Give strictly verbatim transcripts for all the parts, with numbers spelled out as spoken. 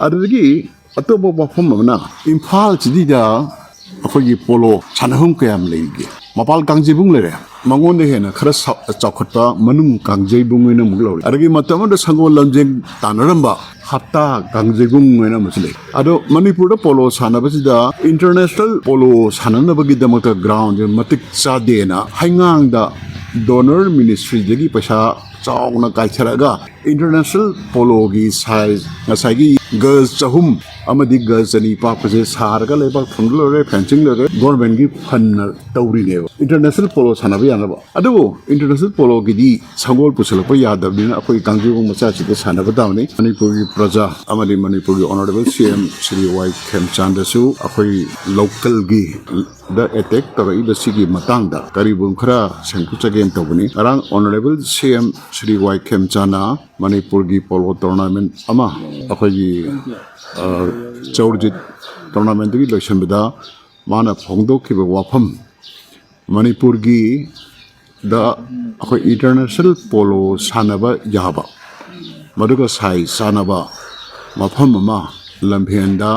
ꯑꯗꯨꯗꯒꯤ ꯑꯇꯣꯞꯄ ꯋꯥꯐꯝ ꯑꯃꯅ, ꯏꯝꯐꯥꯜ ꯁꯤꯇꯤꯗ ꯑꯩꯈꯣꯏꯒꯤ ꯄꯣꯂꯣ ꯁꯥꯟꯅꯐꯝ ꯀꯌꯥꯝ ꯂꯩꯒꯦ? ꯃꯄꯥꯜ ꯀꯥꯡꯖꯩꯕꯨꯡ ꯂꯩꯔꯦ, ꯃꯉꯣꯟꯗ ꯍꯦꯟꯅ ꯈꯔ ꯆꯥꯎꯈꯠꯄ ꯃꯅꯨꯡ ꯀꯥꯡꯖꯩꯕꯨꯡ ꯑꯣꯏꯅ ꯑꯃꯨꯛ ꯂꯧꯔꯦ꯫ ꯑꯗꯒꯤ ꯃꯇꯝ ꯑꯃꯗ ꯁꯪꯒꯣꯜ ꯂꯝꯖꯦꯟ ꯇꯥꯟꯅꯔꯝꯕ ꯍꯞꯇꯥ ꯀꯥꯡꯖꯩꯕꯨꯡ ꯑꯣꯏꯅ ꯑꯃꯁꯨ ꯂꯩ꯫ ꯑꯗꯣ ꯃꯅꯤꯄꯨꯔꯗ ꯄꯣꯂꯣ ꯁꯥꯟꯅꯕꯁꯤꯗ, ꯏꯟꯇꯔꯅꯦꯁꯅꯦꯜ ꯄꯣꯂꯣ ꯁꯥꯟꯅꯅꯕꯒꯤꯗꯃꯛꯇ ꯒ꯭ꯔꯥꯎꯟꯁꯦ ꯃꯇꯤꯛ ꯆꯥꯗꯦꯅ ꯍꯩꯉꯥꯡꯗ ꯗꯣꯅꯔ ꯃꯤꯅꯤꯁꯇ꯭ꯔꯤꯗꯒꯤ ꯄꯩꯁꯥ ꯆꯥꯎꯅ ꯀꯥꯏꯊꯔꯛꯑꯒ, ꯏꯟꯇꯔꯅꯦꯁꯅꯦꯜ ꯄꯣꯂꯣꯒꯤ ꯁꯥꯏꯖ, ꯉꯁꯥꯏꯒꯤ ꯒꯖ ꯆꯍꯨꯝ ꯑꯃꯗꯤ ꯒꯖ ꯆꯅꯤ ꯄꯥꯛꯄꯁꯦ ꯁꯥꯔꯒ, ꯂꯩꯕꯥꯛ ꯊꯣꯟꯕ ꯂꯣꯏꯔꯦ, ꯐꯦꯟꯁꯤꯡ ꯂꯣꯏꯔꯦ, ꯒꯣꯔꯃꯦꯟꯒꯤ ꯐꯟꯅ ꯇꯧꯔꯤꯅꯦꯕ ꯏꯟꯇꯔꯅꯦꯁꯅꯦꯜ ꯄꯣꯂꯣ ꯁꯥꯟꯅꯕ ꯌꯥꯅꯕ꯫ ꯑꯗꯨꯕꯨ ꯏꯟꯇꯔꯅꯦꯁꯅꯦꯜ ꯄꯣꯂꯣꯒꯤꯗꯤ ꯁꯪꯒꯣꯜ ꯄꯨꯁꯜꯂꯛꯄ ꯌꯥꯗꯕꯅꯤꯅ, ꯑꯩꯈꯣꯏ ꯀꯥꯡꯖꯩꯕꯨꯡ ꯃꯆꯥꯁꯤꯗ ꯁꯥꯟꯅꯕ ꯇꯥꯕꯅꯤ꯫ ꯃꯅꯤꯄꯨꯔꯒꯤ ꯄ꯭ꯔꯖꯥ ꯑꯃꯗꯤ ꯃꯅꯤꯄꯨꯔꯒꯤ ꯑꯣꯅꯔꯦꯕꯜ ꯁꯤ ꯑꯦꯝ ꯁ꯭ꯔꯤ ꯋꯥꯏ ꯈꯦꯝꯆꯥꯟꯗꯁꯨ ꯑꯩꯈꯣꯏ ꯂꯣꯀꯦꯜꯒꯤ ꯗ ꯑꯦꯇꯦꯛ ꯇꯧꯔꯛꯏꯕꯁꯤꯒꯤ ꯃꯇꯥꯡꯗ ꯀꯔꯤꯒꯨꯝ ꯈꯔ ꯁꯦꯝꯗꯣꯛꯆꯒꯦꯅ ꯇꯧꯕꯅꯤ꯫ ꯉꯔꯥꯡ ꯑꯣꯅꯔꯦꯕꯜ ꯁꯤ ꯑꯦꯝ ꯁ꯭ꯔꯤ ꯋꯥꯏ ꯈꯦꯝꯆꯥꯟꯅ ꯃꯅꯤꯄꯨꯔꯒꯤ ꯄꯣꯂꯣ ꯇꯣꯔꯅꯥꯃꯦꯟ ꯑꯃ ꯑꯩꯈꯣꯏꯒꯤ, ꯑ, ꯆꯧꯔꯖꯤꯠ ꯇꯣꯔꯅꯥꯃꯦꯟꯗꯒꯤ ꯂꯣꯏꯁꯤꯟꯕꯗ ꯃꯥꯅ ꯐꯣꯡꯗꯣꯛꯈꯤꯕ ꯋꯥꯐꯝ, ꯃꯅꯤꯄꯨꯔꯒꯤ ꯗ ꯑꯩꯈꯣꯏ ꯏꯟꯇꯔꯅꯦꯁꯅꯦꯜ ꯄꯣꯂꯣ ꯁꯥꯟꯅꯕ ꯌꯥꯕ, ꯃꯗꯨꯒ ꯁꯥꯏ ꯆꯥꯟꯅꯕ ꯃꯐꯝ ꯑꯃ ꯂꯝꯐꯦꯟꯗ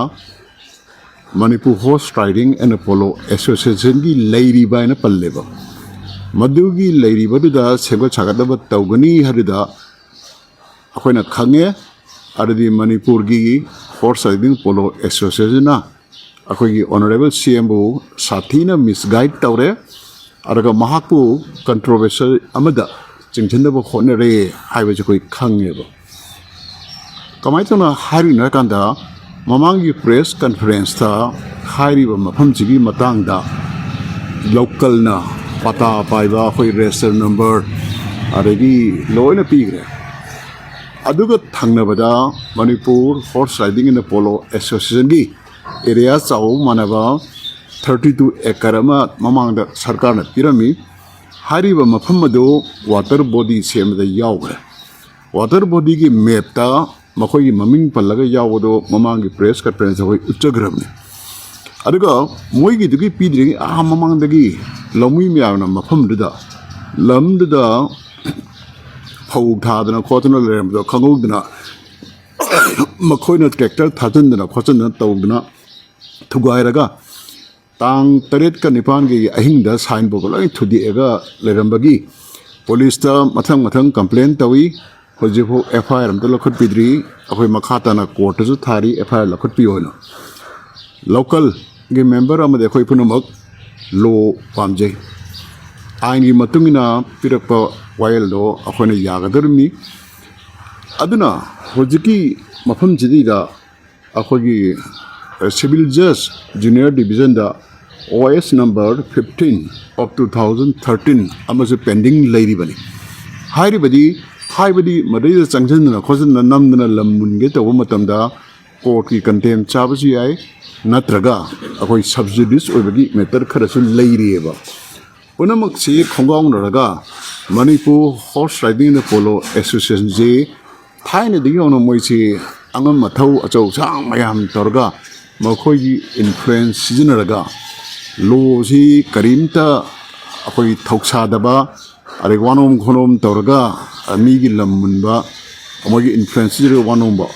Manipur horse riding and polo ꯑꯦꯁꯣꯁꯤꯌꯦꯁꯟꯒꯤ ꯂꯩꯔꯤꯕ ꯍꯥꯏꯅ ꯄꯜꯂꯦꯕ꯫ ꯃꯗꯨꯒꯤ ꯂꯩꯔꯤꯕꯗꯨꯗ ꯁꯦꯝꯒꯠ ꯁꯥꯒꯠꯅꯕ ꯇꯧꯒꯅꯤ ꯍꯥꯏꯗꯨꯗ ꯑꯩꯈꯣꯏꯅ ꯈꯪꯉꯦ꯫ ꯑꯗꯨꯗꯤ ꯃꯅꯤꯄꯨꯔꯒꯤ ꯍꯣꯔꯁ ꯔꯥꯏꯗꯤꯡ ꯄꯣꯂꯣ ꯑꯦꯁꯣꯁꯤꯌꯦꯁꯟꯅ ꯑꯩꯈꯣꯏꯒꯤ ꯑꯣꯅꯔꯦꯕꯜ ꯁꯤ ꯑꯦꯝꯕꯨ ꯁꯥꯊꯤꯅ ꯃꯤꯁꯒꯥꯏꯗ ꯇꯧꯔꯦ, ꯑꯗꯨꯒ ꯃꯍꯥꯛꯄꯨ ꯀꯟꯇ꯭ꯔꯣꯚꯔꯁꯤꯌꯦꯜ ꯑꯃꯗ ꯆꯤꯡꯁꯤꯟꯅꯕ ꯍꯣꯠꯅꯔꯦ ꯍꯥꯏꯕꯁꯤ ꯑꯩꯈꯣꯏ ꯈꯪꯉꯦꯕ꯫ ꯀꯃꯥꯏꯅ ꯇꯧꯅ ꯍꯥꯏꯔꯤꯅꯣ ꯍꯥꯏ ꯀꯥꯟꯗ, ꯃꯃꯥꯡꯒꯤ ꯄ꯭ꯔꯦꯁ ꯀꯟꯐꯔꯦꯟꯁꯇ ꯍꯥꯏꯔꯤꯕ ꯃꯐꯝꯁꯤꯒꯤ ꯃꯇꯥꯡꯗ ꯂꯣꯀꯦꯜꯅ ꯄꯇꯥ ꯄꯥꯏꯕ, ꯑꯩꯈꯣꯏ ꯔꯦꯖꯤꯁꯇꯔ ꯅꯝꯕꯔ ꯑꯗꯒꯤ ꯂꯣꯏꯅ ꯄꯤꯈ꯭ꯔꯦ꯫ ꯑꯗꯨꯒ ꯊꯪꯅꯕꯗ Manipur horse riding and polo ꯑꯦꯁꯣꯁꯤꯌꯦꯁꯟꯒꯤ ꯑꯦꯔꯤꯌꯥ ꯆꯥꯎꯕ ꯃꯥꯟꯅꯕ ꯊꯥꯔꯇꯤ ꯇꯨ ꯑꯦꯀꯔ ꯑꯃ ꯃꯃꯥꯡꯗ ꯁꯔꯀꯥꯔꯅ ꯄꯤꯔꯝꯃꯤ꯫ ꯍꯥꯏꯔꯤꯕ ꯃꯐꯝ ꯑꯗꯨ ꯋꯥꯇꯔ ꯕꯣꯗꯤ ꯁꯦꯝꯕꯗ ꯌꯥꯎꯈ꯭ꯔꯦ꯫ ꯋꯥꯇꯔ ꯕꯣꯗꯤꯒꯤ ꯃꯦꯞꯇ ꯃꯈꯣꯏꯒꯤ ꯃꯃꯤꯡ ꯄꯜꯂꯒ ꯌꯥꯎꯕꯗꯣ ꯃꯃꯥꯡꯒꯤ ꯄ꯭ꯔꯦꯁ ꯀꯟꯐꯔꯦꯟꯁ ꯑꯩꯈꯣꯏ ꯎꯠꯆꯈ꯭ꯔꯕꯅꯤ꯫ ꯑꯗꯨꯒ ꯃꯣꯏꯒꯤꯗꯨꯒꯤ ꯄꯤꯗ꯭ꯔꯤꯉꯩ ꯑꯥ ꯃꯃꯥꯡꯗꯒꯤ ꯂꯧꯃꯤ ꯃꯌꯥꯝꯅ ꯃꯐꯝꯗꯨꯗ, ꯂꯝꯗꯨꯗ ꯐꯧ ꯊꯥꯗꯅ ꯈꯣꯠꯇꯅ ꯂꯩꯔꯝꯕꯗꯣ ꯈꯪꯍꯧꯗꯅ ꯃꯈꯣꯏꯅ ꯇ꯭ꯔꯦꯛꯇꯔ ꯊꯥꯖꯤꯟꯗꯅ ꯈꯣꯠꯆꯤꯟꯗꯅ ꯇꯧꯗꯅ ꯊꯨꯒꯥꯏꯔꯒ ꯇꯥꯡ ꯇꯔꯦꯠꯀ ꯅꯤꯄꯥꯟꯒꯤ ꯑꯍꯤꯡꯗ ꯁꯥꯏꯟ ꯕꯣꯔꯗ ꯂꯣꯏ ꯊꯨꯗꯦꯛꯑꯒ ꯂꯩꯔꯝꯕꯒꯤ ꯄꯨꯂꯤꯁꯇ ꯃꯊꯪ ꯃꯊꯪ ꯀꯝꯄ꯭ꯂꯦꯟ ꯇꯧꯏ꯫ ꯍꯧꯖꯤꯛꯐꯥꯎ ꯑꯦꯐ ꯑꯥꯏ ꯑꯥꯔ ꯑꯝꯇ ꯂꯧꯈꯠꯄꯤꯗ꯭ꯔꯤ꯫ ꯑꯩꯈꯣꯏ ꯃꯈꯥ ꯇꯥꯅ ꯀꯣꯔꯠꯇꯁꯨ ꯊꯥꯔꯤ ꯑꯦꯐ ꯑꯥꯏ ꯑꯥꯔ ꯂꯧꯈꯠꯄꯤꯌꯣꯅ꯫ ꯂꯣꯀꯦꯜꯒꯤ ꯃꯦꯝꯕꯔ ꯑꯃꯗꯤ ꯑꯩꯈꯣꯏ ꯄꯨꯝꯅꯃꯛ ꯂꯣ ꯄꯥꯝꯖꯩ꯫ ꯑꯥꯏꯟꯒꯤ ꯃꯇꯨꯡ ꯏꯟꯅ ꯄꯤꯔꯛꯄ ꯋꯥꯌꯦꯜꯗꯣ ꯑꯩꯈꯣꯏꯅ ꯌꯥꯒꯗꯧꯔꯤꯕꯅꯤ꯫ ꯑꯗꯨꯅ ꯍꯧꯖꯤꯛꯀꯤ ꯃꯐꯝꯁꯤꯗꯩꯗ ꯑꯩꯈꯣꯏꯒꯤ ꯁꯤꯚꯤꯜ ꯖꯁ ꯖꯨꯅꯤꯌꯔ ꯗꯤꯕꯤꯖꯟꯗ O S number fifteen of two thousand thirteen ꯑꯃꯁꯨ ꯄꯦꯟꯗꯤꯡ ꯂꯩꯔꯤꯕꯅꯤ꯫ ꯍꯥꯏꯔꯤꯕꯗꯤ ꯍꯥꯏꯕꯗꯤ ꯃꯗꯩꯗ ꯆꯪꯁꯤꯟꯗꯅ ꯈꯣꯠꯆꯤꯟꯗꯅ ꯅꯝꯗꯅ ꯂꯝ ꯃꯨꯟꯒꯦ ꯇꯧꯕ ꯃꯇꯝꯗ ꯀꯣꯔꯠꯀꯤ ꯀꯟꯇꯦꯝ ꯆꯥꯕꯁꯨ ꯌꯥꯏ, ꯅꯠꯇ꯭ꯔꯒ ꯑꯩꯈꯣꯏ ꯁꯕꯖꯨꯗꯤꯁ ꯑꯣꯏꯕꯒꯤ ꯃꯦꯇꯔ ꯈꯔꯁꯨ ꯂꯩꯔꯤꯑꯕ꯫ ꯄꯨꯝꯅꯃꯛꯁꯤ ꯈꯣꯡꯒꯥꯎꯅꯔꯒ Manipur horse riding and polo ꯑꯦꯁꯣꯁꯤꯌꯦꯁꯟꯁꯤ ꯊꯥꯏꯅꯗꯒꯤ ꯍꯧꯅ ꯃꯣꯏꯁꯤ ꯑꯉꯝ ꯑꯊꯧ ꯑꯆꯧ ꯑꯁꯥꯡ ꯃꯌꯥꯝ ꯇꯧꯔꯒ ꯃꯈꯣꯏꯒꯤ ꯏꯟꯐ꯭ꯂꯨꯌꯦꯟꯁ ꯁꯤꯖꯤꯟꯅꯔꯒ ꯂꯣꯁꯤ ꯀꯔꯤꯝꯇ ꯑꯩꯈꯣꯏ ꯊꯧꯁꯥꯗꯕ, ꯑꯗꯩ ꯋꯥꯅꯣꯝ ꯈꯣꯅꯣꯝ ꯇꯧꯔꯒ ꯃꯤꯒꯤ ꯂꯝ ꯃꯨꯟꯕ, ꯃꯣꯏꯒꯤ ꯏꯟꯐ꯭ꯂꯨꯌꯦꯟꯁ ꯁꯤꯖꯤꯟꯅꯔꯒ ꯋꯥꯅꯣꯝꯕ꯫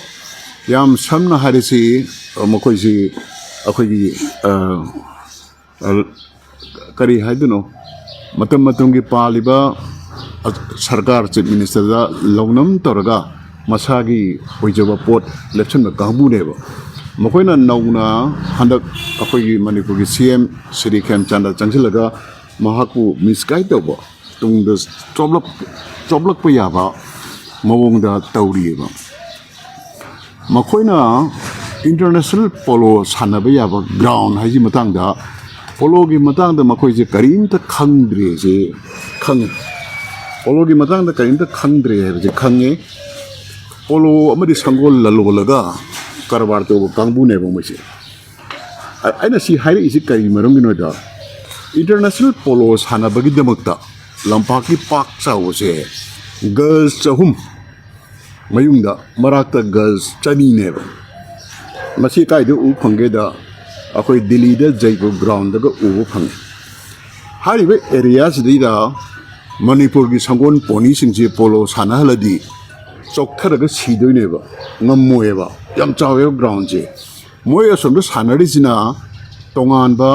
ꯌꯥꯝ ꯁꯝꯅ ꯍꯥꯏꯔꯁꯤ, ꯃꯈꯣꯏꯁꯤ ꯑꯩꯈꯣꯏꯒꯤ ꯀꯔꯤ ꯍꯥꯏꯗꯣꯏꯅꯣ, ꯃꯇꯝ ꯃꯇꯝꯒꯤ ꯄꯥꯜꯂꯤꯕ ꯁꯔꯀꯥꯔ, ꯆꯤꯐ ꯃꯤꯅꯤꯁꯇꯔꯗ ꯂꯧꯅꯝ ꯇꯧꯔꯒ ꯃꯁꯥꯒꯤ ꯑꯣꯏꯖꯕ ꯄꯣꯠ ꯂꯦꯞꯁꯤꯟꯕ ꯀꯥꯡꯕꯨꯅꯦꯕ꯫ ꯃꯈꯣꯏꯅ ꯅꯧꯅ ꯍꯟꯗꯛ ꯑꯩꯈꯣꯏꯒꯤ ꯃꯅꯤꯄꯨꯔꯒꯤ ꯁꯤ ꯑꯦꯝ ꯁ꯭ꯔꯤ ꯈꯦꯝꯆꯥꯟꯗ ꯆꯪꯁꯤꯜꯂꯒ ꯃꯍꯥꯛꯄꯨ ꯃꯤꯁꯒꯥꯏꯗ ꯇꯧꯕ, ꯇꯨꯡꯗ ꯆꯣꯞꯂꯛ-, ꯆꯣꯞꯂꯛꯄ ꯌꯥꯕ ꯃꯑꯣꯡꯗ ꯇꯧꯔꯤꯑꯕ꯫ ꯃꯈꯣꯏꯅ ꯏꯟꯇꯔꯅꯦꯁꯅꯦꯜ ꯄꯣꯂꯣ ꯁꯥꯟꯅꯕ ꯌꯥꯕ ꯒ꯭ꯔꯥꯎꯟ ꯍꯥꯏꯁꯤ ꯃꯇꯥꯡꯗ, ꯄꯣꯂꯣꯒꯤ ꯃꯇꯥꯡꯗ ꯃꯈꯣꯏꯁꯦ ꯀꯔꯤꯝꯇ ꯈꯪꯗ꯭ꯔꯦꯁꯦ ꯈꯪꯉꯤ꯫ ꯄꯣꯂꯣꯒꯤ ꯃꯇꯥꯡꯗ ꯀꯔꯤꯝꯇ ꯈꯪꯗ꯭ꯔꯦ ꯍꯥꯏꯕꯁꯦ ꯈꯪꯉꯦ꯫ ꯄꯣꯂꯣ ꯑꯃꯗꯤ ꯁꯪꯒꯣꯜ ꯂꯂꯣꯜꯂꯒ ꯀꯔꯕꯥꯔ ꯇꯧꯕ ꯀꯥꯡꯕꯨꯅꯦꯕ ꯃꯣꯏꯁꯦ꯫ ꯑ-, ꯑꯩꯅ ꯁꯤ ꯍꯥꯏꯔꯛꯏꯁꯤ ꯀꯔꯤ ꯃꯔꯝꯒꯤꯅꯣꯗ, ꯏꯟꯇꯔꯅꯦꯁꯅꯦꯜ ꯄꯣꯂꯣ ꯁꯥꯟꯅꯕꯒꯤꯗꯃꯛꯇ ꯂꯝꯄꯥꯛꯀꯤ ꯄꯥꯛ ꯆꯥꯎꯕꯁꯦ ꯒꯖ ꯆꯍꯨꯝ ꯃꯌꯨꯡꯗ, ꯃꯔꯥꯛꯇ ꯒꯖ ꯆꯅꯤꯅꯦꯕ꯫ ꯃꯁꯤ ꯀꯥꯏꯗ ꯎꯕ ꯐꯪꯒꯦꯗ, ꯑꯩꯈꯣꯏ ꯗꯤꯜꯂꯤꯗ ꯖꯩꯄꯨꯔ ꯒ꯭ꯔꯥꯎꯟꯗꯒ ꯎꯕ ꯐꯪꯉꯤ꯫ ꯍꯥꯏꯔꯤꯕ ꯑꯦꯔꯤꯌꯥꯁꯤꯗꯩꯗ ꯃꯅꯤꯄꯨꯔꯒꯤ ꯁꯪꯒꯣꯜ ꯄꯣꯅꯤꯁꯤꯡꯁꯦ ꯄꯣꯂꯣ ꯁꯥꯟꯅꯍꯜꯂꯗꯤ ꯆꯣꯛꯊꯔꯒ ꯁꯤꯗꯣꯏꯅꯦꯕ, ꯉꯝꯃꯣꯏꯕ꯫ ꯌꯥꯝ ꯆꯥꯎꯋꯦꯕ ꯒ꯭ꯔꯥꯎꯟꯁꯦ꯫ ꯃꯣꯏ ꯑꯁꯣꯝꯗ ꯁꯥꯟꯅꯔꯤꯁꯤꯅ ꯇꯣꯉꯥꯟꯕ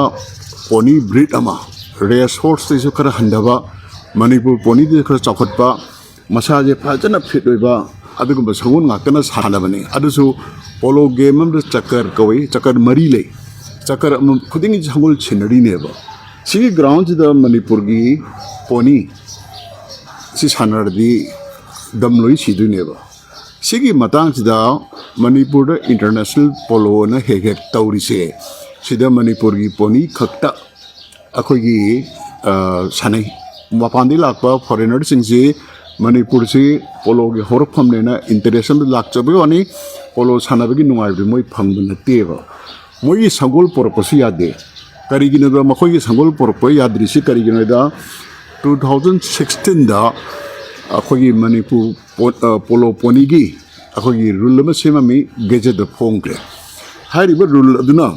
ꯄꯣꯅꯤ ꯕ꯭ꯔꯤꯠ ꯑꯃ, ꯔꯦꯁ ꯍꯣꯔꯁꯇꯩꯁꯨ ꯈꯔ ꯍꯟꯊꯕ, ꯃꯅꯤꯄꯨꯔ ꯄꯣꯅꯤꯗꯩꯁꯨ ꯈꯔ ꯆꯥꯎꯈꯠꯄ, ꯃꯁꯥꯁꯦ ꯐꯖꯅ ꯐꯤꯠ ꯑꯣꯏꯕ ꯑꯗꯨꯒꯨꯝꯕ ꯁꯒꯣꯜ ꯉꯥꯛꯇꯅ ꯁꯥꯟꯅꯕꯅꯤ꯫ ꯑꯗꯨꯁꯨ ꯄꯣꯂꯣ ꯒꯦꯝ ꯑꯃꯗ ꯆꯀꯔ ꯀꯧꯏ, ꯆꯀꯔ ꯃꯔꯤ ꯂꯩ꯫ ꯆꯀꯔ ꯑꯃ ꯈꯨꯗꯤꯡꯒꯤ ꯁꯒꯣꯜ ꯁꯤꯟꯅꯔꯤꯅꯦꯕ꯫ ꯁꯤꯒꯤ ꯒ꯭ꯔꯥꯎꯟꯁꯤꯗ ꯃꯅꯤꯄꯨꯔꯒꯤ ꯄꯣꯅꯤ ꯁꯤ ꯁꯥꯟꯅꯔꯗꯤ ꯗꯝ ꯂꯣꯏ ꯁꯤꯗꯣꯏꯅꯦꯕ꯫ ꯁꯤꯒꯤ ꯃꯇꯥꯡꯁꯤꯗ ꯃꯅꯤꯄꯨꯔꯗ ꯏꯟꯇꯔꯅꯦꯁꯅꯦꯜ ꯄꯣꯂꯣꯅ ꯍꯦꯛ ꯍꯦꯛ ꯇꯧꯔꯤꯁꯦ, ꯁꯤꯗ ꯃꯅꯤꯄꯨꯔꯒꯤ ꯄꯣꯅꯤ ꯈꯛꯇ ꯑꯩꯈꯣꯏꯒꯤ, ꯑ, ꯁꯥꯟꯅꯩ꯫ ꯃꯄꯥꯟꯗꯒꯤ ꯂꯥꯛꯄ ꯐꯣꯔꯦꯅꯔꯁꯤꯡꯁꯤ ꯃꯅꯤꯄꯨꯔꯁꯤ ꯄꯣꯂꯣꯒꯤ ꯍꯧꯔꯛꯐꯝꯅꯦꯅ ꯏꯟꯇꯔꯦꯁ ꯑꯃꯗ ꯂꯥꯛꯆꯕꯒꯤ ꯋꯥꯅꯤ, ꯄꯣꯂꯣ ꯁꯥꯟꯅꯕꯒꯤ ꯅꯨꯡꯉꯥꯏꯕꯗꯤ ꯃꯣꯏ ꯐꯪꯕ ꯅꯠꯇꯦꯕ꯫ ꯃꯣꯏꯒꯤ ꯁꯪꯒꯣꯜ ꯄꯣꯔꯛꯄꯁꯨ ꯌꯥꯗꯦ꯫ ꯀꯔꯤꯒꯤꯅꯣꯗ ꯃꯈꯣꯏꯒꯤ ꯁꯪꯒꯣꯜ ꯄꯣꯔꯛꯄ ꯌꯥꯗ꯭ꯔꯤꯁꯤ ꯀꯔꯤꯒꯤꯅꯣꯗ, ꯇꯨ ꯊꯥꯎꯖꯟ ꯁꯤꯛꯁꯇꯤꯟꯗ ꯑꯩꯈꯣꯏꯒꯤ ꯃꯅꯤꯄꯨꯔ ꯄꯣ-, ꯑ, ꯄꯣꯂꯣ ꯄꯣꯅꯤꯒꯤ ꯑꯩꯈꯣꯏꯒꯤ ꯔꯨꯜ ꯑꯃ ꯁꯦꯝꯃꯝꯃꯤ, ꯒꯦꯖꯦꯠꯇ ꯐꯣꯡꯈ꯭ꯔꯦ꯫ ꯍꯥꯏꯔꯤꯕ ꯔꯨꯜ ꯑꯗꯨꯅ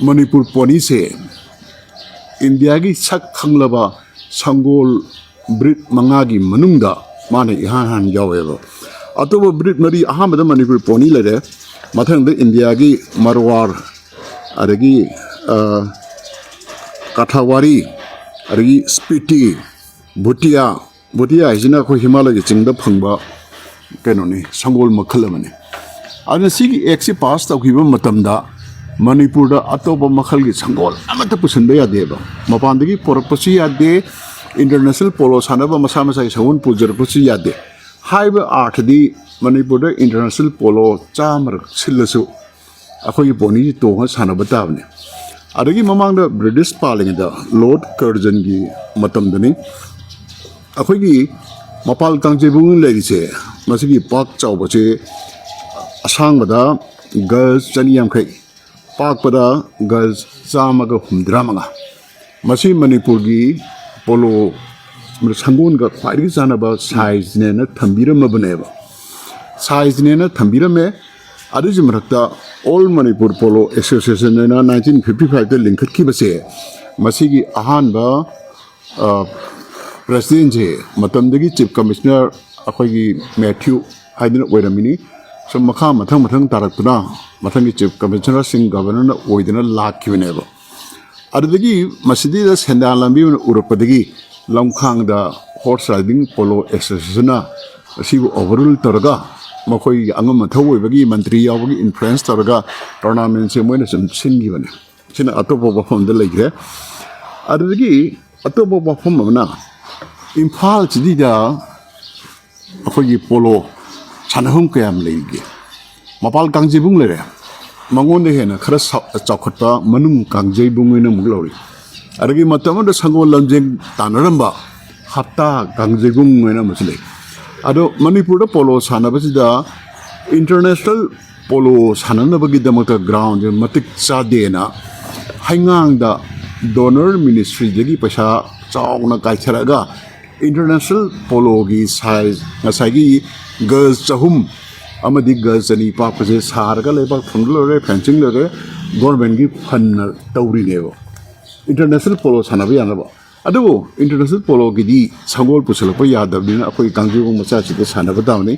ꯃꯅꯤꯄꯨꯔ ꯄꯣꯅꯤꯁꯦ ꯏꯟꯗꯤꯌꯥꯒꯤ ꯁꯛ ꯈꯪꯂꯕ ꯁꯪꯒꯣꯜ ꯕ꯭ꯔꯤꯠ ꯃꯉꯥꯒꯤ ꯃꯅꯨꯡꯗ ꯃꯥꯅ ꯏꯍꯥꯟ ꯍꯥꯟꯅ ꯌꯥꯎꯋꯦꯕ꯫ ꯑꯇꯣꯞꯄ ꯕ꯭ꯔꯤꯠ ꯃꯔꯤ, ꯑꯍꯥꯟꯕꯗ ꯃꯅꯤꯄꯨꯔ ꯄꯣꯅꯤ ꯂꯩꯔꯦ, ꯃꯊꯪꯗ ꯏꯟꯗꯤꯌꯥꯒꯤ ꯃꯔꯋꯥꯔ, ꯑꯗꯒꯤ, ꯑ, ꯀꯊꯥꯋꯥꯔꯤ, ꯑꯗꯒꯤ ꯁ꯭ꯄꯤꯇꯤ, ꯚꯨꯇꯤꯌꯥ, ꯚꯨꯇꯤꯌꯥ ꯍꯥꯏꯁꯤꯅ ꯑꯩꯈꯣꯏ ꯍꯤꯃꯥꯂꯌꯒꯤ ꯆꯤꯡꯗ ꯐꯪꯕ ꯀꯩꯅꯣꯅꯤ, ꯁꯪꯒꯣꯜ ꯃꯈꯜ ꯑꯃꯅꯤ꯫ ꯑꯗꯨꯅ ꯁꯤꯒꯤ ꯑꯦꯛꯁꯤ ꯄꯥꯁ ꯇꯧꯈꯤꯕ ꯃꯇꯝꯗ ꯃꯅꯤꯄꯨꯔꯗ ꯑꯇꯣꯞꯄ ꯃꯈꯜꯒꯤ ꯁꯪꯒꯣꯜ ꯑꯃꯠꯇ ꯄꯨꯁꯤꯟꯕ ꯌꯥꯗꯦꯕ꯫ ꯃꯄꯥꯟꯗꯒꯤ ꯄꯨꯔꯛꯄꯁꯨ ꯌꯥꯗꯦ, ꯏꯟꯇꯔꯅꯦꯁꯅꯦꯜ ꯄꯣꯂꯣ ꯁꯥꯟꯅꯕ ꯃꯁꯥ ꯃꯁꯥꯒꯤ ꯁꯪꯒꯣꯜ ꯄꯨꯖꯔꯛꯄꯁꯨ ꯌꯥꯗꯦ꯫ ꯍꯥꯏꯕ ꯑꯥꯔꯊꯗꯤ ꯃꯅꯤꯄꯨꯔꯗ ꯏꯟꯇꯔꯅꯦꯁꯅꯦꯜ ꯄꯣꯂꯣ ꯆꯥꯝꯃꯔꯛ ꯁꯤꯜꯂꯁꯨ ꯑꯩꯈꯣꯏꯒꯤ ꯄꯣꯅꯤꯁꯤ ꯇꯣꯡꯉ ꯁꯥꯟꯅꯕ ꯇꯥꯕꯅꯤ꯫ ꯑꯗꯒꯤ ꯃꯃꯥꯡꯗ ꯕ꯭ꯔꯤꯇꯤꯁ ꯄꯥꯜꯂꯤꯉꯩꯗ ꯂꯣꯔꯗ ꯀꯔꯖꯟꯒꯤ ꯃꯇꯝꯗꯅꯤ, ꯑꯩꯈꯣꯏꯒꯤ ꯃꯄꯥꯜ ꯀꯥꯡꯖꯩꯕꯨꯡ ꯂꯩꯔꯤꯁꯦ, ꯃꯁꯤꯒꯤ ꯄꯥꯛ ꯆꯥꯎꯕꯁꯦ ꯑꯁꯥꯡꯕꯗ ꯒꯖ ꯆꯅꯤ ꯌꯥꯡꯈꯩ, ꯄꯥꯛꯄꯗ ꯒꯖ ꯆꯥꯝꯃꯒ ꯍꯨꯝꯗ꯭ꯔꯥ ꯃꯉꯥ꯫ ꯃꯁꯤ ꯃꯅꯤꯄꯨꯔꯒꯤ ꯄꯣꯂꯣ ꯁꯪꯒꯣꯟꯒ ꯈ꯭ꯋꯥꯏꯗꯒꯤ ꯆꯥꯟꯅꯕ ꯁꯥꯏꯖꯅꯦꯅ ꯊꯝꯕꯤꯔꯝꯃꯕꯅꯦꯕ꯫ ꯁꯥꯏꯖꯅꯦꯅ ꯊꯝꯕꯤꯔꯝꯃꯦ꯫ ꯑꯗꯨꯒꯤ ꯃꯊꯛꯇ ꯑꯣꯜ ꯃꯅꯤꯄꯨꯔ ꯄꯣꯂꯣ ꯑꯦꯁꯣꯁꯤꯌꯦꯁꯟ ꯍꯥꯏꯅ ꯅꯥꯏꯟꯇꯤꯟ ꯐꯤꯐꯇꯤ ꯐꯥꯏꯚꯇ ꯂꯤꯡꯈꯠꯈꯤꯕꯁꯦ, ꯃꯁꯤꯒꯤ ꯑꯍꯥꯟꯕ, ꯑ, ꯄ꯭ꯔꯁꯤꯗꯦꯟꯁꯦ ꯃꯇꯝꯗꯒꯤ ꯆꯤꯐ ꯀꯃꯤꯁꯅꯔ ꯑꯩꯈꯣꯏꯒꯤ ꯃꯦꯊ꯭ꯌꯨ ꯍꯥꯏꯗꯨꯅ ꯑꯣꯏꯔꯝꯃꯤꯅꯤ꯫ ꯁꯨꯝ ꯃꯈꯥ ꯃꯊꯪ ꯃꯊꯪ ꯇꯥꯔꯛꯇꯨꯅ ꯃꯊꯪꯒꯤ ꯆꯤꯐ ꯀꯃꯤꯁꯅꯔꯁꯤꯡ ꯒꯕꯔꯅꯔꯅ ꯑꯣꯏꯗꯨꯅ ꯂꯥꯛꯈꯤꯕꯅꯦꯕ꯫ ꯑꯗꯨꯗꯒꯤ ꯃꯁꯤꯗꯩꯗ ꯁꯦꯟꯗꯥꯟ ꯂꯝꯕꯤ ꯑꯣꯏꯅ ꯎꯔꯛꯄꯗꯒꯤ ꯂꯝꯈꯥꯡꯗ ꯍꯣꯔꯁ ꯔꯥꯏꯗꯤꯡ ꯄꯣꯂꯣ ꯑꯦꯁꯣꯁꯤꯌꯦꯁꯟꯅ ꯑꯁꯤꯕꯨ ꯑꯣꯚꯔꯔꯨꯜ ꯇꯧꯔꯒ, ꯃꯈꯣꯏꯒꯤ ꯑꯉꯝ ꯑꯊꯧ ꯑꯣꯏꯕꯒꯤ ꯃꯟꯇ꯭ꯔꯤ ꯌꯥꯎꯕꯒꯤ ꯏꯟꯐ꯭ꯂꯨꯌꯦꯟꯁ ꯇꯧꯔꯒ ꯇꯣꯔꯅꯥꯃꯦꯟꯁꯦ ꯃꯣꯏꯅ ꯁꯨꯝ ꯁꯤꯟꯈꯤꯕꯅꯦ꯫ ꯁꯤꯅ ꯑꯇꯣꯞꯄ ꯋꯥꯐꯝꯗ ꯂꯩꯈ꯭ꯔꯦ꯫ ꯑꯗꯨꯗꯒꯤ ꯑꯇꯣꯞꯄ ꯋꯥꯐꯝ ꯑꯃꯅ, ꯏꯝꯐꯥꯜ ꯁꯤꯇꯤꯗ ꯑꯩꯈꯣꯏꯒꯤ ꯄꯣꯂꯣ ꯁꯥꯟꯅꯐꯝ ꯀꯌꯥꯝ ꯂꯩꯒꯦ? ꯃꯄꯥꯜ ꯀꯥꯡꯖꯩꯕꯨꯡ ꯂꯩꯔꯦ, ꯃꯉꯣꯟꯗ ꯍꯦꯟꯅ ꯈꯔ ꯆꯥꯎꯈꯠꯄ ꯃꯅꯨꯡ ꯀꯥꯡꯖꯩꯕꯨꯡ ꯑꯣꯏꯅ ꯑꯃꯨꯛ ꯂꯧꯔꯤ꯫ ꯑꯗꯒꯤ ꯃꯇꯝ ꯑꯃꯗ ꯁꯪꯒꯣꯜ ꯂꯝꯖꯦꯟ ꯇꯥꯟꯅꯔꯝꯕ ꯍꯞꯇꯥ ꯀꯥꯡꯖꯩꯕꯨꯡ ꯑꯣꯏꯅ ꯑꯃꯁꯨ ꯂꯩ꯫ ꯑꯗꯣ ꯃꯅꯤꯄꯨꯔꯗ ꯄꯣꯂꯣ ꯁꯥꯟꯅꯕꯁꯤꯗ ꯏꯟꯇꯔꯅꯦꯁꯅꯦꯜ ꯄꯣꯂꯣ ꯁꯥꯟꯅꯅꯕꯒꯤꯗꯃꯛꯇ ꯒ꯭ꯔꯥꯎꯟꯁꯦ ꯃꯇꯤꯛ ꯆꯥꯗꯦꯅ ꯍꯩꯉꯥꯡꯗ ꯗꯣꯅꯔ ꯃꯤꯅꯤꯁꯇ꯭ꯔꯤꯗꯒꯤ ꯄꯩꯁꯥ ꯆꯥꯎꯅ ꯀꯥꯏꯊꯔꯛꯑꯒ ꯏꯟꯇꯔꯅꯦꯁꯅꯦꯜ ꯄꯣꯂꯣꯒꯤ ꯁꯥꯏꯖ ꯉꯁꯥꯏꯒꯤ ꯒꯖ ꯆꯍꯨꯝ ꯑꯃꯗꯤ ꯒꯖ ꯆꯅꯤ ꯄꯥꯛꯄꯁꯦ ꯁꯥꯔꯒ ꯂꯩꯕꯥꯛ ꯊꯣꯟꯕ ꯂꯣꯏꯔꯦ, ꯐꯦꯟꯁꯤꯡ ꯂꯣꯏꯔꯦ, ꯒꯣꯔꯃꯦꯟꯒꯤ ꯐꯟꯅ ꯇꯧꯔꯤꯅꯦꯕ꯫ ꯏꯟꯇꯔꯅꯦꯁꯅꯦꯜ ꯄꯣꯂꯣ ꯁꯥꯟꯅꯕ ꯌꯥꯅꯕ꯫ ꯑꯗꯨꯕꯨ ꯏꯟꯇꯔꯅꯦꯁꯅꯦꯜ ꯄꯣꯂꯣꯒꯤꯗꯤ ꯁꯒꯣꯜ ꯄꯨꯁꯜꯂꯛꯄ ꯌꯥꯗꯕꯅꯤꯅ ꯑꯩꯈꯣꯏ ꯀꯥꯡꯖꯩꯕꯨꯡ ꯃꯆꯥꯁꯤꯗ ꯁꯥꯟꯅꯕ ꯇꯥꯕꯅꯤ꯫